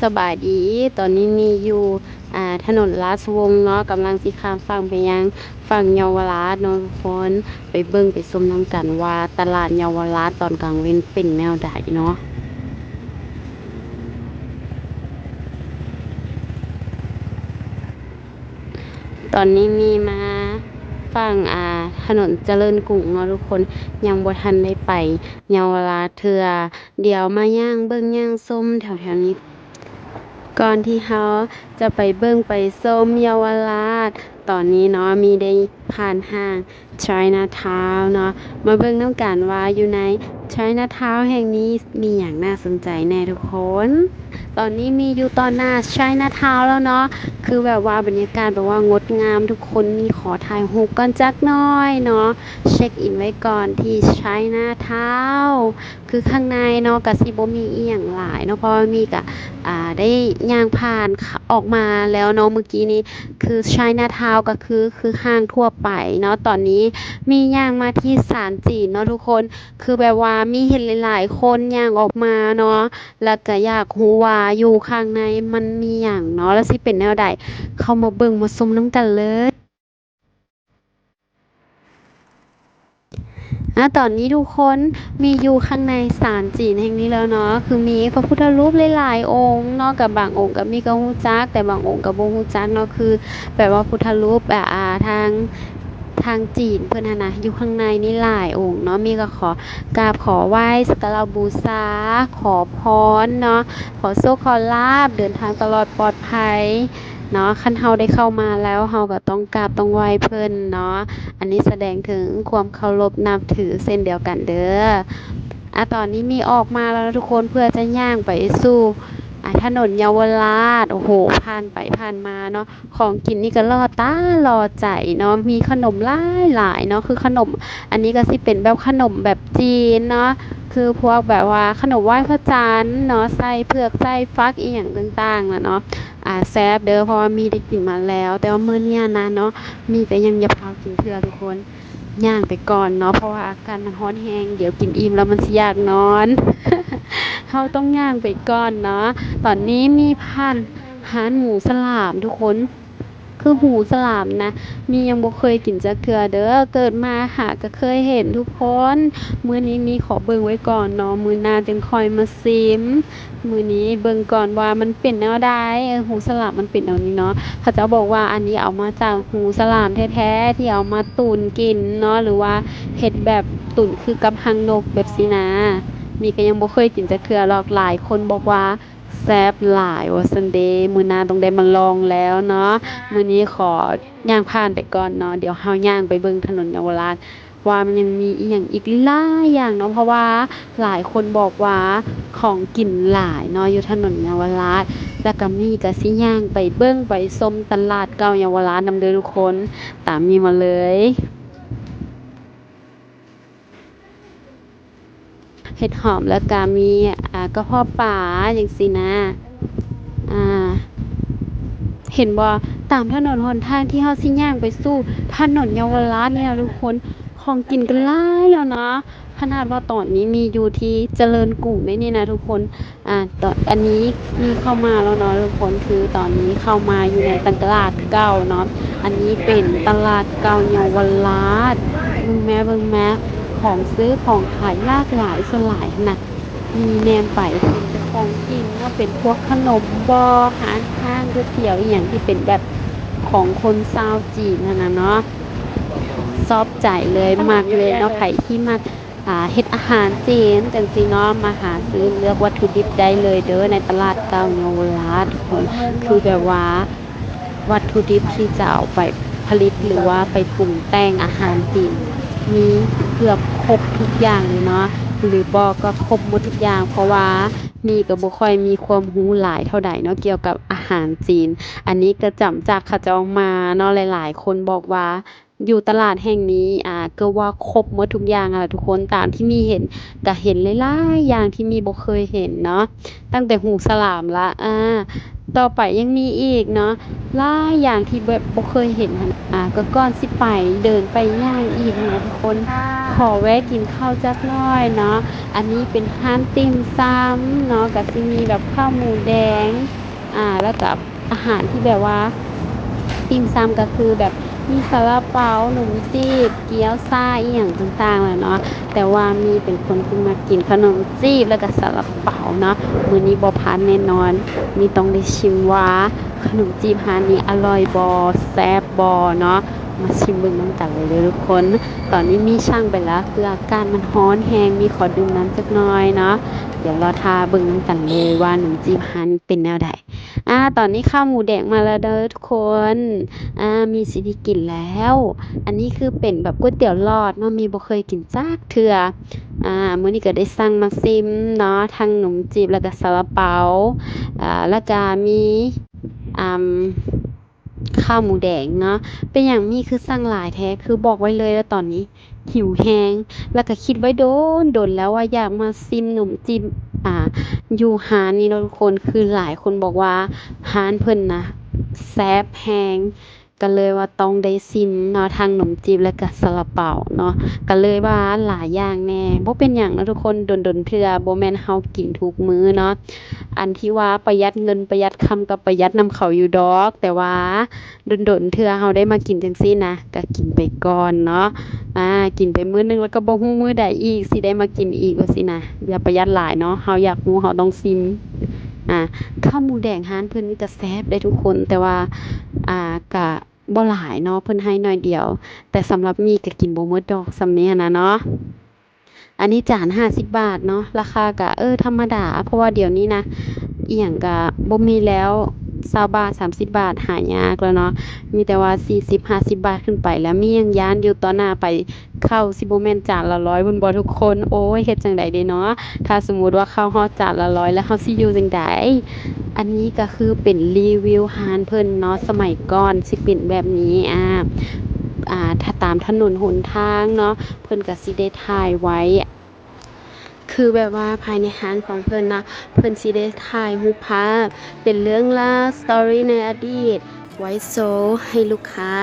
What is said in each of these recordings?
ສະບາຍດີ, ຕອນນີ້ມີຢູ່ ອ່າ ຖະໜົນລາຊະວົງເນາະ, ກຳລັງຊິຂ້າມຝັ່ງໄປຍັງຝັ່ງເຍົາວະລາດເນາະທຸກຄົນ. ໄປເບິ່ງໄປຊົມນຳກັນວ່າຕະຫຼາດເຍົາວະລາດຕອນກາງເວັນເປັນແນວໃດເນາະ. ຕອນນີ້ມີມາຝັ່ງ ອ່າ ຖະໜົນຈະເລີນກຸງເນາະທຸກຄົນ, ຍັງບໍ່ທັນໄດ້ໄປເຍົາວະລາດເທື່ອ. ດຽວມາຍ່າງເບິ່ງຍ່າງຊົມແຖວໆນີ້ ກ່ອນທີ່ເຮົາຈະໄປເບິ່ງໄປຊົມເຍົາວະລາດ. ຕອນນີ້ເນາະ ມີໄດ້ຜ່ານຫ້າງ Chinatown ເນາະ, ມາເບິ່ງນຳກັນວ່າຢູ່ໃນ Chinatown ແຫ່ງນີ້ມີຫຍັງໜ້າສົນໃຈແດ່ທຸກຄົນ. ຕອນນີ້ມີຢູ່ຕໍ່ໜ້າ Chinatown ແລ້ວເນາະ, ຄືແບບວ່າບັນຍາກາດແບບວ່າງົດງາມທຸກຄົນ. ນີ້ຂໍຖ່າຍຮູບກ່ອນຈັກໜ້ອຍເນາະ, ເຊັກອິນໄວ້ກ່ອນທີ່ Chinatown. ຄືຂ້າງໃນເນາະ ກະຊິບໍ່ມີອີ່ຫຍັງຫຼາຍເນາະ, ເພາະວ່າມີກະ ອ່າ ໄດ້ຍ່າງຜ່ານ ອອກມາແລ້ວເນາະ. ມື້ກີ້ນີ້ຄື Chinatown ກະຄື ຄືຫ້າງທົ່ວໄປເນາະ. ຕອນນີ້ມີຍ່າງມາທີ່ສານຈີນເນາະທຸກຄົນ, ຄືແບບວ່າມີເຫັນຫຼາຍໆຄົນຍ່າງອອກມາເນາະ, ແລ້ວກະຢາກຮູ້ວ່າຢູ່ຂ້າງໃນມັນມີຫຍັງເນາະ ແລ້ວຊິເປັນແນວໃດ. ເຂົ້າມາເບິ່ງມາຊົມນຳກັນເລີຍ. ອາ ຕອນນີ້ທຸກຄົນມີຢູ່ຂ້າງໃນສານຈີນແຫ່ງນີ້ແລ້ວເນາະ, ຄືມີພະພຸດທະຮູບຫຼາຍໆອົງເນາະ, ກະບາງອົງກະມີກະຮູ້ຈັກ ແຕ່ບາງອົງກະບໍ່ຮູ້ຈັກເນາະ. ຄືແບບວ່າພຸດທະຮູບ ອາ ອາ ທາງ ທາງຈີນເພິ່ນຫັ້ນນະ ຢູ່ຂ້າງໃນນີ້ຫຼາຍອົງເນາະ. ມີກະຂໍກາບຂໍໄຫວ້ ສັກກາລະບູຊາ ຂໍພອນເນາະ, ຂໍໂຊກຂໍລາບ ເດີນທາງຕະຫຼອດປອດໄພເນາະ. ຄັນເຮົາໄດ້ເຂົ້າມາແລ້ວ ເຮົາກະຕ້ອງກາບຕ້ອງໄຫວ້ເພິ່ນເນາະ. ອັນນີ້ສະແດງເຖິງຄວາມເຄົາລົບນັບຖືເຊັ່ນດຽວກັນເດີ. ອາ ຕອນນີ້ມີອອກມາແລ້ວເນາະທຸກຄົນ, ເພື່ອຈະຍ່າງໄປສູ່ ອາ ຖະໜົນເຍົາວະລາດ. ໂອ້ໂຫ ຜ່ານໄປຜ່ານມາເນາະ, ຂອງກິນນີ້ກະຫຼໍ່ຕາຫຼໍ່ໃຈເນາະ, ມີຂະໜົມຫຼາຍໆເນາະ. ຄືຂະໜົມ ອັນນີ້ກະຊິເປັນແບບຂະໜົມແບບຈີນເນາະ, ຄືພວກແບບວ່າຂະໜົມໄຫວ້ພະຈັນເນາະ, ໃສ່ເຜືອກໃສ່ຝັກອີ່ຫຍັງຕ່າງໆນະເນາະ. ອາ ແຊບເດີ ເພາະວ່າມີໄດ້ກິນມາແລ້ວ, ແຕ່ວ່າມື້ນີ້ນະເນາະ ມີກະຍັງຢ່າພາວກິນເທື່ອທຸກຄົນ, ຍ່າງໄປກ່ອນເນາະ, ເພາະວ່າອາກາດມັນຮ້ອນແຮງ, ດຽວກິນອີ່ມແລ້ວມັນຊິຢາກນອນ. ເຮົາຕ້ອງຍ່າງໄປກ່ອນເນາະ. ຕອນນີ້ມີຜ່ານຮ້ານໝູສະຫຼາມທຸກຄົນ, ຄືໝູສະຫຼາມນະ ມີຍັງບໍ່ເຄີຍກິນຈັກເທື່ອເດີ, ເກີດມາຫາກະເຄີຍເຫັນທຸກຄົນ. ມື້ນີ້ມີຂໍເບິ່ງໄວ້ກ່ອນເນາະ, ມື້ໜ້າຈຶ່ງຄ່ອຍມາຊິມ. ມື້ນີ້ເບິ່ງກ່ອນວ່າມັນເປັນແນວໃດ. ເອີ ໝູສະຫຼາມມັນເປັນແນວນີ້ເນາະ, ເຂົາເຈົ້າບອກວ່າອັນນີ້ເອົາມາຈາກໝູສະຫຼາມແທ້ໆ ທີ່ເອົາມາຕຸນກິນເນາະ, ຫຼືວ່າເຮັດແບບຕຸນຄືກັບຮັງນົກແບບຊີ້ນະ. ມີກະຍັງບໍ່ເຄີຍກິນຈັກເທື່ອດອກ, ຫຼາຍຄົນບອກວ່າ ແຊບຫຼາຍວ່າຊັ້ນເດ. ມື້ໜ້າຕ້ອງໄດ້ມາລອງແລ້ວເນາະ. ມື້ນີ້ຂໍຍ່າງຜ່ານໄປກ່ອນເນາະ, ດຽວເຮົາຍ່າງໄປເບິ່ງຖະໜົນເຍົາວະລາດ ວ່າມັນຍັງມີອີ່ຫຍັງອີກຫຼາຍຢ່າງເນາະ, ເພາະວ່າຫຼາຍຄົນບອກວ່າຂອງກິນຫຼາຍເນາະ ຢູ່ຖະໜົນເຍົາວະລາດ. ແລ້ວກະມີກະຊິຍ່າງໄປເບິ່ງໄປຊົມຕະຫຼາດເກົ່າເຍົາວະລາດນຳເດີທຸກຄົນ, ຕາມມີມາເລີຍ. ເຫັດຫອມ ແລ້ວກະມີ ອາ ກະເພາະປາຈັ່ງຊີ້ນະ. ອາ ເຫັນບໍ່ ຕາມຖະໜົນຫົນທາງທີ່ເຮົາຊິຍ່າງໄປສູ່ຖະໜົນເຍົາວະລາດນີ້ນະທຸກຄົນ, ຂອງກິນກະຫຼາຍແລ້ວເນາະ. ຂະໜາດວ່າຕອນນີ້ມີຢູ່ທີ່ຈະເລີນກຸງເດ້ນີ້ນະທຸກຄົນ. ອາ ຕອນ ອັນນີ້ມີເຂົ້າມາແລ້ວເນາະທຸກຄົນ, ຄືຕອນນີ້ເຂົ້າມາຢູ່ໃນຕະຫຼາດເກົ່າເນາະ. ອັນນີ້ເປັນຕະຫຼາດເກົ່າເຍົາວະລາດ. ເບິ່ງແມ້ ເບິ່ງແມ້ ຂອງຊື້ຂອງຂາຍຫຼາກຫຼາຍສ່ວນຫຼາຍຫັ້ນນະ. ມີແນມໄປເຫັນແຕ່ຂອງກິນເນາະ, ເປັນພວກຂະໜົມບໍ ຮ້ານ ຮ້ານກ໋ວຍຕຽວອີ່ຫຍັງທີ່ເປັນແບບຂອງຄົນຊາວຈີນຫັ້ນນະເນາະ. ຊອບໃຈເລີຍ ມັກເລີຍເນາະ, ໃຜທີ່ມັກ ອາ ເຮັດອາຫານຈີນຈັ່ງຊີ້ເນາະ, ມາຫາຊື້ເລືອກວັດຖຸດິບໄດ້ເລີຍເດີ ໃນຕະຫຼາດເກົ່າເຍົາວະລາດທຸກຄົນ. ຄືແບບວ່າວັດຖຸດິບທີ່ຈະເອົາໄປຜະລິດ ຫຼືວ່າໄປປຸງແຕ່ງອາຫານຈີນ ມີເກືອບຄົບທຸກຢ່າງເລີຍເນາະ, ຫຼືບໍ່ກໍຄົບໝົດທຸກຢ່າງ, ເພາະວ່ານີ້ກໍບໍ່ຄ່ອຍມີຄວາມຮູ້ຫຼາຍເທົ່າໃດເນາະ ກ່ຽວກັບອາຫານຈີນ. ອັນນີ້ກໍຈຳຈາກເຂົາເຈົ້າມາເນາະ, ຫຼາຍໆຄົນບອກວ່າ ຢູ່ຕະຫຼາດແຫ່ງນີ້ ອ່າ ເກືອບວ່າຄົບໝົດທຸກຢ່າງຫັ້ນລະທຸກຄົນ. ຕາມທີ່ມີເຫັນ ກະເຫັນຫຼາຍໆຢ່າງທີ່ມີບໍ່ເຄີຍເຫັນເນາະ, ຕັ້ງແຕ່ຫູສະຫຼາມລະ ອ່າ ຕໍ່ໄປຍັງມີອີກເນາະ ຫຼາຍຢ່າງທີ່ແບບບໍ່ເຄີຍເຫັນຫັ້ນ. ອ່າ ກໍກ່ອນຊິໄປ ເດີນໄປຍ່າງອີກຫັ້ນນະທຸກຄົນ ຂໍແວະກິນເຂົ້າຈັກໜ້ອຍເນາະ. ອັນນີ້ເປັນຮ້ານຕິ່ມຊຳເນາະ ກະຊິມີແບບເຂົ້າໝູແດງ ອ່າ ແລ້ວກະອາຫານທີ່ແບບວ່າ ຕິ່ມຊຳກະຄືແບບມີຊາລາເປົາ, ໜົມຈີບ, ກຽວຊາ ອີ່ຫຍັງຕ່າງໆແຫຼະເນາະ. ແຕ່ວ່າມີເປັນຄົນທີ່ມັກກິນຂະໜົມຈີບ ແລ້ວກະຊາລາເປົາເນາະ, ມື້ນີ້ບໍ່ພາດແນ່ນອນ, ມີຕ້ອງໄດ້ຊິມວ່າຂະໜົມຈີບຮ້ານນີ້ອະລ່ອຍບໍ່ ແຊບບໍ່ເນາະ. ມາຊິມເບິ່ງນຳກັນເລີຍເດີທຸກຄົນ. ຕອນນີ້ມີຊັ່ງໄປລະ ຄືອາກາດມັນຮ້ອນແຮງ, ມີຂໍດື່ມນ້ຳຈັກໜ້ອຍເນາະ. ດຽວລໍຖ້າເບິ່ງນຳກັນເລີຍວ່າໜົມຈີບຮ້ານນີ້ເປັນແນວໃດ. ອາ ຕອນນີ້ເຂົ້າໝູແດງມາແລ້ວເດີທຸກຄົນ. ອາ ມີຊິໄດ້ກິນແລ້ວ. ອັນນີ້ຄືເປັນແບບກ໋ວຍຕຽວຫຼອດເນາະ, ມີບໍ່ເຄີຍກິນຈັກເທື່ອ. ອາ ມື້ນີ້ກໍໄດ້ສັ່ງມາຊິມເນາະ ທັງໜົມຈີບ ແລ້ວກະຊາລາເປົາ ອາ ແລ້ວກະມີ ອາ ເຂົ້າໝູແດງເນາະ. ເປັນຫຍັງມີຄືສັ່ງຫຼາຍແທ້? ຄືບອກໄວ້ເລີຍວ່າຕອນນີ້ຫິວແຮງ ແລ້ວກະຄິດໄວ້ດົນໆແລ້ວວ່າຢາກມາຊິມໜົມຈີບ ອາ ຢູ່ຮ້ານນີ້ເນາະທຸກຄົນ. ຄືຫຼາຍຄົນບອກວ່າຮ້ານເພິ່ນນະແຊບແຮງ ກະເລີຍວ່າຕ້ອງໄດ້ຊິມເນາະ ທັງໜົມຈີບ ແລ້ວກະຊາລາເປົາເນາະ. ກະເລີຍວ່າຫຼາຍຢ່າງແດ່. ບໍ່ເປັນຫຍັງເນາະທຸກຄົນ, ດົນໆເທື່ອ, ບໍ່ແມ່ນເຮົາກິນທຸກມື້ເນາະ. ອັນທີ່ວ່າປະຢັດເງິນປະຢັດຄຳ ກໍປະຢັດນຳເຂົາຢູ່ດອກ, ແຕ່ວ່າ ດົນໆເທື່ອເຮົາໄດ້ມາກິນຈັ່ງຊີ້ນະ ກະກິນໄປກ່ອນເນາະ. ອາ ກິນໄປມື້ໜຶ່ງ ແລ້ວກໍບໍ່ຮູ້ມື້ໃດອີກຊິໄດ້ມາກິນອີກວ່າຊີ້ນະ. ຢ່າປະຢັດຫຼາຍເນາະ, ເຮົາຢາກຮູ້ເຮົາຕ້ອງຊິມ. ອາ ເຂົ້າໝູແດງຮ້ານເພິ່ນນີ້ກະແຊບເດ້ທຸກຄົນ, ແຕ່ວ່າ ອາ ກະບໍ່ຫຼາຍເນາະ, ເພິ່ນໃຫ້ໜ້ອຍດຽວ, ແຕ່ສຳລັບມີກະກິນບໍ່ໝົດດອກ ສ່ຳນີ້ຫັ້ນນະເນາະ. ອັນນີ້ຈານຫ້າສິບບາດເນາະ, ລາຄາກະ ເອີ ທຳມະດາ ເພາະວ່າດຽວນີ້ນະ ອີ່ຫຍັງກະບໍ່ມີແລ້ວ, ຊາວບາດ ສາມສິບບາດ ຫາຍາກແລ້ວເນາະ, ມີແຕ່ວ່າ ສີ່ສິບ ຫ້າສິບບາດຂຶ້ນໄປ. ແລ້ວມີຫຍັງຢ້ານຢູ່ຕໍ່ໜ້າໄປ ເຂົ້າຊິບໍ່ແມ່ນຈານລະຮ້ອຍພຸ້ນບໍ່ທຸກຄົນ? ໂອ້ຍ ເຮັດຈັ່ງໃດເດເນາະ ຖ້າສົມມຸດວ່າເຂົ້າຮອດຈານລະຮ້ອຍແລ້ວ ເຮົາຊິຢູ່ຈັ່ງໃດ? ອັນນີ້ກະຄືເປັນຣີວິວຮ້ານເພິ່ນເນາະ, ສະໄໝກ່ອນຊິເປັນແບບນີ້ ອາ ອາ ຖ້າຕາມຖະໜົນຫົນທາງເນາະ ເພິ່ນກະຊິໄດ້ຖ່າຍໄວ້ ຄືແບບວ່າພາຍໃນຮ້ານຂອງເພິ່ນເນາະ ເພິ່ນຊິໄດ້ຖ່າຍຮູບພາບເປັນເລື່ອງລາວ ສະຕໍຣີໃນອະດີດ ໄວ້ໂຊໃຫ້ລູກຄ້າ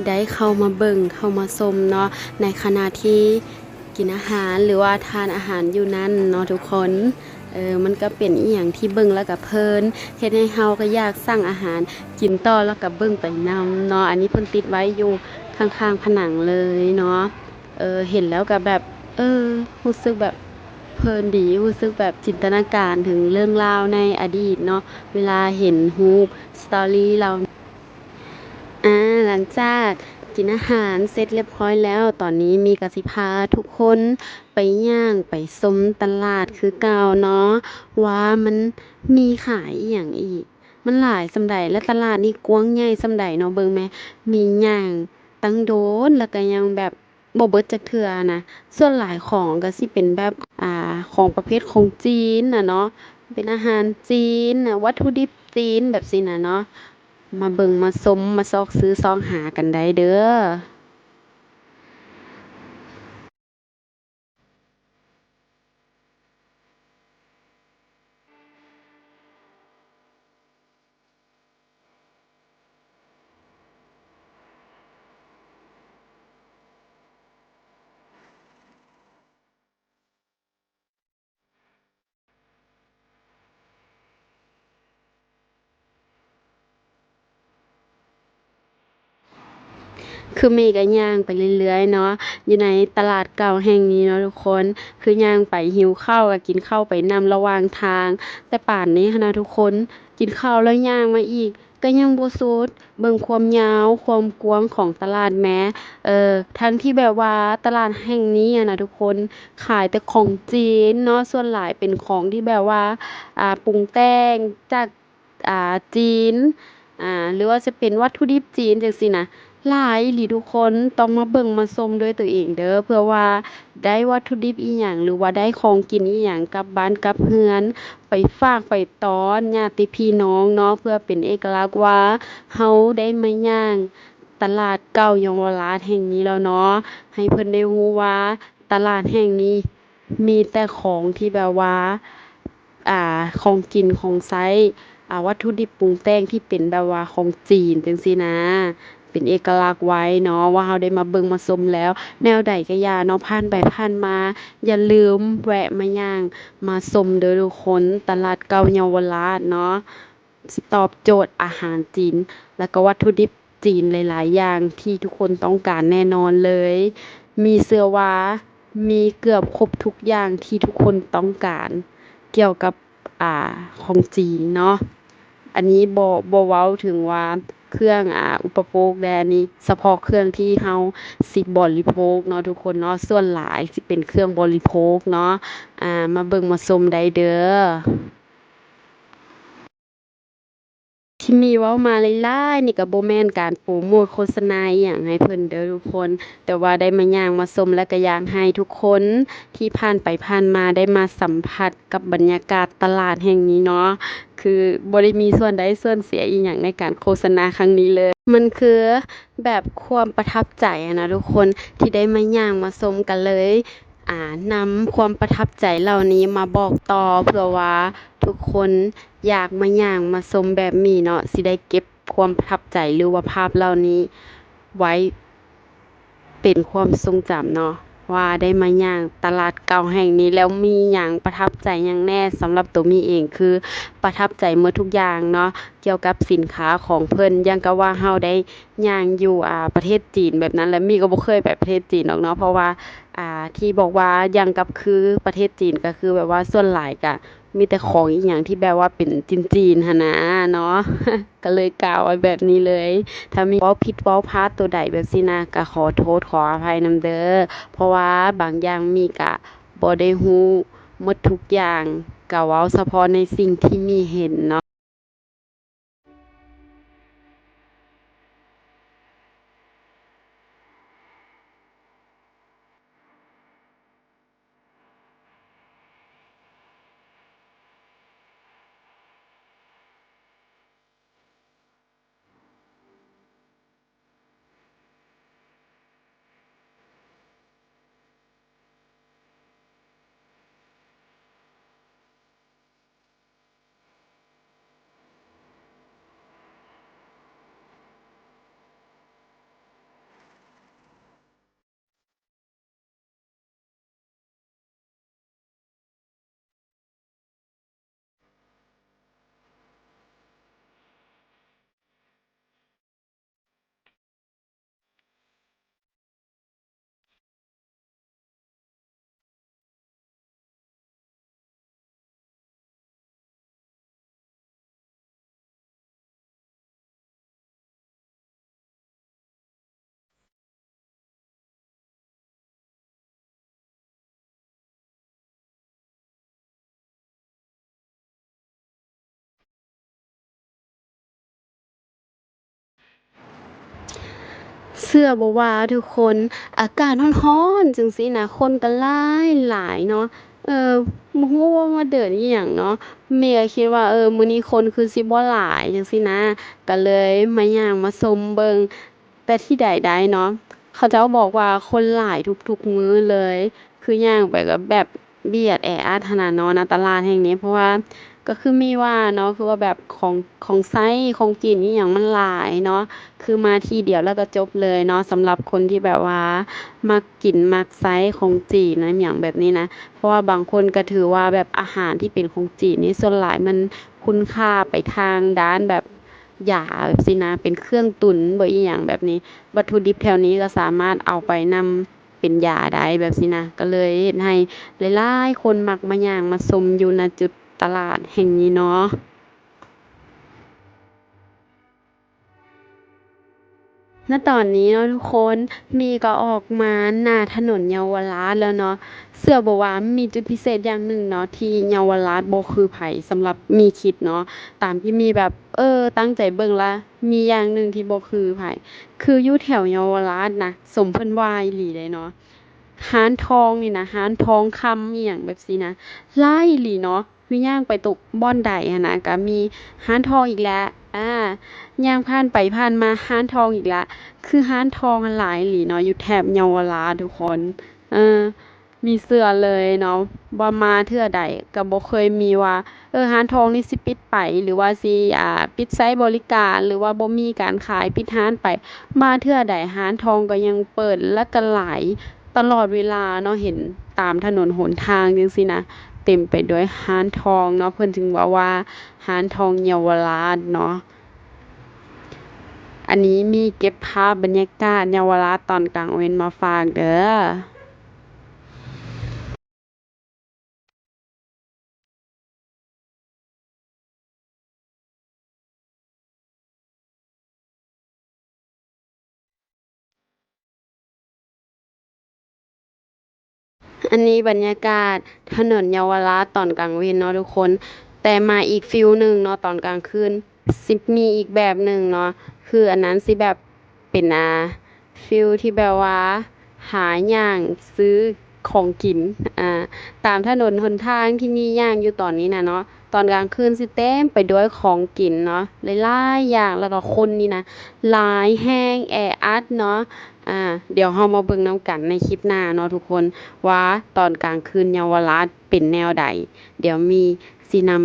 ໄດ້ເຂົ້າມາເບິ່ງ ເຂົ້າມາຊົມເນາະ ໃນຂະນະທີ່ກິນອາຫານ ຫຼືວ່າທານອາຫານຢູ່ນັ້ນເນາະທຸກຄົນ. ເອີ ມັນກະເປັນອີ່ຫຍັງທີ່ເບິ່ງແລ້ວກະເພີນ ເຮັດໃຫ້ເຮົາກະຢາກສັ່ງອາຫານກິນຕໍ່ ແລ້ວກະເບິ່ງໄປນຳເນາະ. ອັນນີ້ເພິ່ນຕິດໄວ້ຢູ່ຂ້າງໆຜະໜັງເລີຍເນາະ. ເອີ ເຫັນແລ້ວກະແບບ ເອີ ຮູ້ສຶກແບບເພີນດີ ຮູ້ສຶກແບບຈິນຕະນາການເຖິງເລື່ອງລາວໃນອະດີດເນາະ ເວລາເຫັນຮູບສະຕໍຣີເຫຼົ່າ ອາ ຫຼັງຈາກກິນອາຫານເສັດລຽບຮ້ອຍແລ້ວ ຕອນນີ້ມີກະຊິພາທຸກຄົນໄປຍ່າງໄປຊົມຕະຫຼາດຄືເກົ່າເນາະ ວ່າມັນມີຂາຍອີ່ຫຍັງອີກ ມັນຫຼາຍສ່ຳໃດ ແລະ ຕະຫຼາດນີ້ກວ້າງໃຫຍ່ສ່ຳໃດເນາະ. ເບິ່ງແມ ມີຍ່າງຕັ້ງໂດນ ແລ້ວກະຍັງແບບ ບໍ່ເບິດຈັກເທື່ອນະ. ສ່ວນຫຼາຍຂອງກະຊິເປັນແບບ ອາ ຂອງປະເພດຂອງຈີນນະເນາະ ເປັນອາຫານຈີນນະ ວັດຖຸດິບຈີນແບບຊີ້ນະເນາະ. ມາເບິ່ງມາຊົມມາຊອກຊື້ຊອກຫາກັນໄດ້ເດີ. ຄືເມກະຍ່າງໄປເລື້ອຍໆເນາະ ຢູ່ໃນຕະຫຼາດເກົ່າແຫ່ງນີ້ເນາະທຸກຄົນ. ຄືຍ່າງໄປຫິວເຂົ້າ ກະກິນເຂົ້າໄປນຳລະຫວ່າງທາງ ແຕ່ປານນີ້ຫັ້ນນະທຸກຄົນ ກິນເຂົ້າແລ້ວຍ່າງມາອີກ ກະຍັງບໍ່ສຸດ. ເບິ່ງຄວາມຍາວຄວາມກວ້າງຂອງຕະຫຼາດແມ ເອີ ທັງທີ່ແບບວ່າຕະຫຼາດແຫ່ງນີ້ຫັ້ນນະທຸກຄົນ ຂາຍແຕ່ຂອງຈີນເນາະ ສ່ວນຫຼາຍເປັນຂອງທີ່ແບບວ່າ ອາ ປຸງແຕ່ງຈາກ ອາ ຈີນ ອາ ຫຼືວ່າຈະເປັນວັດຖຸດິບຈີນຈັ່ງຊີ້ນະ ຫຼາຍອີ່ຫຼີທຸກຄົນ. ຕ້ອງມາເບິ່ງມາຊົມດ້ວຍຕົວເອງເດີ ເພື່ອວ່າໄດ້ວັດຖຸດິບອີ່ຫຍັງ ຫຼືວ່າໄດ້ຂອງກິນອີ່ຫຍັງກັບບ້ານກັບເຮືອນ ໄປຝາກໄປຕ້ອນຍາດຕິພີ່ນ້ອງເນາະ ເພື່ອເປັນເອກະລັກວ່າເຮົາໄດ້ມາຍ່າງ ຕະຫຼາດເກົ່າເຍົາວະລາດແຫ່ງນີ້ແລ້ວເນາະ ໃຫ້ເພິ່ນໄດ້ຮູ້ວ່າຕະຫຼາດແຫ່ງນີ້ມີແຕ່ຂອງທີ່ແບບວ່າ ອ່າ ຂອງກິນຂອງໃຊ້ ອ່າ ວັດຖຸດິບປຸງແຕ່ງທີ່ເປັນແບບວ່າຂອງຈີນຈັ່ງຊີ້ນະ ເປັນເອກະລັກໄວ້ເນາະ ວ່າເຮົາໄດ້ມາເບິ່ງມາຊົມແລ້ວ. ແນວໃດກະຢ່າເນາະ ຜ່ານໄປຜ່ານມາ ຢ່າລືມແວະມາຍ່າງມາຊົມເດີທຸກຄົນ ຕະຫຼາດເກົ່າເຍົາວະລາດເນາະ. ຕອບໂຈດອາຫານຈີນ ແລ້ວກໍວັດຖຸດິບຈີນຫຼາຍໆຢ່າງທີ່ທຸກຄົນຕ້ອງການແນ່ນອນເລີຍ. ມີເຊື່ອວ່າມີເກືອບຄົບທຸກຢ່າງທີ່ທຸກຄົນຕ້ອງການ ກ່ຽວກັບ ອ່າ ຂອງຈີນເນາະ. ອັນນີ້ບໍ່ ບໍ່ເວົ້າເຖິງວ່າເຄື່ອງ ອ່າ ອຸປະໂພກແດ່ ອັນນີ້ສະເພາະເຄື່ອງທີ່ເຮົາຊິບໍລິໂພກເນາະທຸກຄົນເນາະ. ສ່ວນຫຼາຍຊິເປັນເຄື່ອງບໍລິໂພກເນາະ. ອ່າ ມາເບິ່ງມາຊົມໄດ້ເດີ. ທີ່ມີເວົ້າມາຫຼາຍໆນີ້ກໍບໍ່ແມ່ນການໂປຣໂມດໂຄສະນາອີ່ຫຍັງໃຫ້ເພິ່ນເດີທຸກຄົນ, ແຕ່ວ່າໄດ້ມາຍ່າງມາຊົມ ແລະ ກໍຢາກໃຫ້ທຸກຄົນທີ່ຜ່ານໄປຜ່ານມາໄດ້ມາສຳຜັດກັບບັນຍາກາດຕະຫຼາດແຫ່ງນີ້ເນາະ. ຄືບໍ່ໄດ້ມີສ່ວນໄດ້ສ່ວນເສຍອີ່ຫຍັງໃນການໂຄສະນາຄັ້ງນີ້ເລີຍ. ມັນຄືແບບຄວາມປະທັບໃຈຫັ້ນນະທຸກຄົນ ທີ່ໄດ້ມາຍ່າງມາຊົມ ກໍເລີຍ ອ່າ ນຳຄວາມປະທັບໃຈເຫຼົ່ານີ້ມາບອກຕໍ່ ເພື່ອວ່າທຸກຄົນ ຢາກມາຍ່າງມາຊົມແບບນີ້ເນາະ ຊິໄດ້ເກັບຄວາມປະທັບໃຈ ຫຼືວ່າພາບເຫຼົ່ານີ້ໄວ້ເປັນຄວາມຊົງຈຳເນາະ ວ່າໄດ້ມາຍ່າງຕະຫຼາດເກົ່າແຫ່ງນີ້ ແລ້ວມີຫຍັງປະທັບໃຈຫຍັງແດ່. ສຳລັບໂຕມີເອງຄືປະທັບໃຈໝົດທຸກຢ່າງເນາະ ກ່ຽວກັບສິນຄ້າຂອງເພິ່ນ ຢ່າງກັບວ່າເຮົາໄດ້ຍ່າງຢູ່ ອ່າ ປະເທດຈີນແບບນັ້ນ ແລະ ມີກໍບໍ່ເຄີຍໄປປະເທດຈີນດອກເນາະ ເພາະວ່າ ອ່າ ທີ່ບອກວ່າຢ່າງກັບຄືປະເທດຈີນ ກໍຄືແບບວ່າສ່ວນຫຼາຍກະ ມີແຕ່ຂອງອີ່ຫຍັງທີ່ແບບວ່າເປັນຈີນໆຫັ້ນນະເນາະ ກໍເລີຍກ່າວໄວ້ແບບນີ້ເລີຍ. ຖ້າມີເວົ້າຜິດເວົ້າພາດໂຕໃດແບບຊີ້ນະ ກໍຂໍໂທດຂໍອະໄພນຳເດີ ເພາະວ່າບາງຢ່າງມີກະບໍ່ໄດ້ຮູ້ໝົດທຸກຢ່າງ ກໍເວົ້າສະເພາະໃນສິ່ງທີ່ມີເຫັນເນາະ. ເຊື່ອບໍ່ວ່າທຸກຄົນ ອາກາດຮ້ອນໆຈັ່ງຊີ້ນະ ຄົນກໍຫຼາຍໆເນາະ. ເອີ ບໍ່ຮູ້ວ່າມາເດີນອີ່ຫຍັງເນາະ. ເມກໍຄິດວ່າ ເອີ ມື້ນີ້ຄົນຄືຊິບໍ່ຫຼາຍຈັ່ງຊີ້ນະ ກໍເລີຍມາຍ່າງມາຊົມເບິ່ງ. ແຕ່ທີ່ໃດໄດ້ເນາະ ເຂົາເຈົ້າບອກວ່າຄົນຫຼາຍທຸກໆມື້ເລີຍ ຄືຍ່າງໄປກໍແບບບຽດແອອັດຫັ້ນນະເນາະ ໃນຕະຫຼາດແຫ່ງນີ້ ເພາະວ່າກໍຄືມີວ່າເນາະ ຄືວ່າແບບຂອງ ຂອງໃຊ້ ຂອງກິນອີ່ຫຍັງມັນຫຼາຍເນາະ ຄືມາທີດຽວແລ້ວກໍຈົບເລີຍເນາະ. ສຳລັບຄົນທີ່ແບບວ່າມັກກິນມັກໃຊ້ຂອງຈີນອີ່ຫຍັງແບບນີ້ນະ ເພາະວ່າບາງຄົນກໍຖືວ່າແບບອາຫານທີ່ເປັນຂອງຈີນນີ້ ສ່ວນຫຼາຍມັນຄຸນຄ່າໄປທາງດ້ານແບບ ຢາແບບຊີ້ນະ ເປັນເຄື່ອງຕຸນບໍ ອີ່ຫຍັງແບບນີ້ ວັດຖຸດິບແຖວນີ້ກໍສາມາດເອົາໄປນຳເປັນຢາໄດ້ແບບຊີ້ນະ ກໍເລີຍເຮັດໃຫ້ຫຼາຍໆຄົນມັກມາຍ່າງມາຊົມຢູ່ ນະ ຈຸດຕະຫຼາດແຫ່ງນີ້ເນາະ. ນະຕອນນີ້ເນາະທຸກຄົນ ມີກໍອອກມາໜ້າຖະໜົນເຍົາວະລາດແລ້ວເນາະ. ເຊື່ອບໍ່ວ່າມີຈຸດພິເສດຢ່າງໜຶ່ງເນາະ ທີ່ເຍົາວະລາດບໍ່ຄືໃຜ ສຳລັບມີຄິດເນາະ ຕາມທີ່ມີແບບ ເອີ ຕັ້ງໃຈເບິ່ງລະ ມີຢ່າງໜຶ່ງທີ່ບໍ່ຄືໃຜ ຄືຢູ່ແຖວເຍົາວະລາດນະ ສົມເພິ່ນວ່າອີ່ຫຼີເດ້ເນາະ ຮ້ານທອງນີ້ນະ ຮ້ານທອງຄຳອີ່ຫຍັງແບບຊີ້ນະ ຫຼາຍອີ່ຫຼີເນາະ. ຄືຍ່າງໄປຕົກບ່ອນໃດຫັ້ນນະ ກະມີຮ້ານທອງອີກແລ້ວ ອາ ຍ່າງຜ່ານໄປຜ່ານມາຮ້ານທອງອີກລະ ຄືຮ້ານທອງຫຼາຍອີ່ຫຼີເນາະ ຢູ່ແຖບເຍົາວະລາດທຸກຄົນ. ເອີ ມີເຊື່ອເລີຍເນາະ ວ່າມາເທື່ອໃດກໍບໍ່ເຄີຍມີວ່າ ເອີ ຮ້ານທອງນີ້ຊິປິດໄປ ຫຼືວ່າຊິ ອາ ປິດໃຊ້ບໍລິການ ຫຼືວ່າບໍ່ມີການຂາຍ ປິດຮ້ານໄປ. ມາເທື່ອໃດຮ້ານທອງກໍຍັງເປີດ ແລະ ກໍຫຼາຍຕະຫຼອດເວລາເນາະ. ເຫັນຕາມຖະໜົນຫົນທາງຈັ່ງຊີ້ນະ ເຕັມໄປດ້ວຍຮ້ານທອງເນາະ ເພິ່ນຈຶ່ງເວົ້າວ່າຮ້ານທອງເຍົາວະລາດເນາະ. ອັນນີ້ມີເກັບພາບບັນຍາກາດເຍົາວະລາດຕອນກາງເວັນມາຝາກເດີ້. ອັນນີ້ບັນຍາກາດຖະໜົນເຍົາວະລາດຕອນກາງເວັນເນາະທຸກຄົນ, ແຕ່ມາອີກຟີລໜຶ່ງເນາະ ຕອນກາງຄືນຊິມີອີກແບບໜຶ່ງເນາະ, ຄືອັນນັ້ນຊິແບບເປັນ ອ່າ ຟີລທີ່ແບບວ່າຫາຍ່າງຊື້ຂອງກິນ ອ່າ ຕາມຖະໜົນຫົນທາງທີ່ມີຍ່າງຢູ່ຕອນນີ້ນະເນາະ. ຕອນກາງຄືນຊິເຕັມໄປດ້ວຍຂອງກິນເນາະ ຫຼາຍໆຢ່າງ ແລ້ວກໍຄົນນີ້ນະຫຼາຍແຮງ ແອອັດເນາະ. ອ່າ ດຽວເຮົາມາເບິ່ງນຳກັນໃນຄລິບໜ້າເນາະທຸກຄົນ ວ່າຕອນກາງຄືນເຍົາວະລາດເປັນແນວໃດ. ດຽວມີຊິນຳ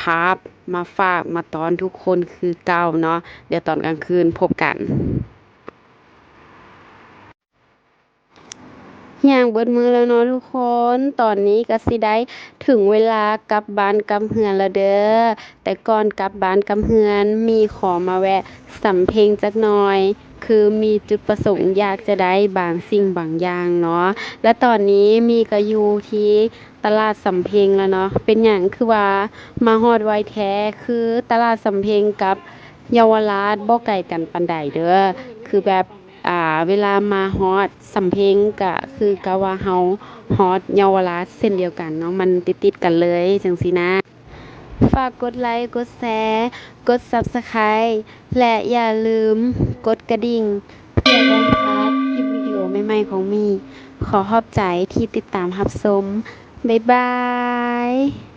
ພາບມາຝາກມາຕ້ອນທຸກຄົນຄືເກົ່າເນາະ. ດຽວຕອນກາງຄືນພົບກັນ. ຍ່າງເບິດມື້ແລ້ວເນາະທຸກຄົນ, ຕອນນີ້ກໍຊິໄດ້ເຖິງເວລາກັບບ້ານກັບເຮືອນແລ້ວເດີ້. ແຕ່ກ່ອນກັບບ້ານກັບເຮືອນ ມີຂໍມາແວະສຳເພັງຈັກໜ່ອຍ, ຄືມີຈຸດປະສົງຢາກຈະໄດ້ບາງສິ່ງບາງຢ່າງເນາະ. ແລະຕອນນີ້ມີກໍຢູ່ທີ່ຕະຫຼາດສຳເພັງແລ້ວເນາະ. ເປັນຫຍັງຄືວ່າມາຮອດໄວແທ້? ຄືຕະຫຼາດສຳເພັງກັບເຍົາວະລາດບໍ່ໄກກັນປານໃດເດີ້, ຄືແບບ ອ່າ ເວລາມາຮອດສຳເພັງກະຄືກັບວ່າເຮົາຮອດເຍົາວະລາດເຊັ່ນດຽວກັນເນາະ, ມັນຕິດໆກັນເລີຍຈັ່ງຊີ້ນະ. ຝາກກົດໄລ, ກົດແຊ, ກົດ Subscribe ແລະ ຢ່າລືມກົດກະດິ່ງ ເພື່ອບໍ່ໃຫ້ພາດຄລິບວິດີໂອໃໝ່ໆຂອງມີ. ຂໍຂອບໃຈທີ່ຕິດຕາມຮັບຊົມ. ບາຍບາຍ.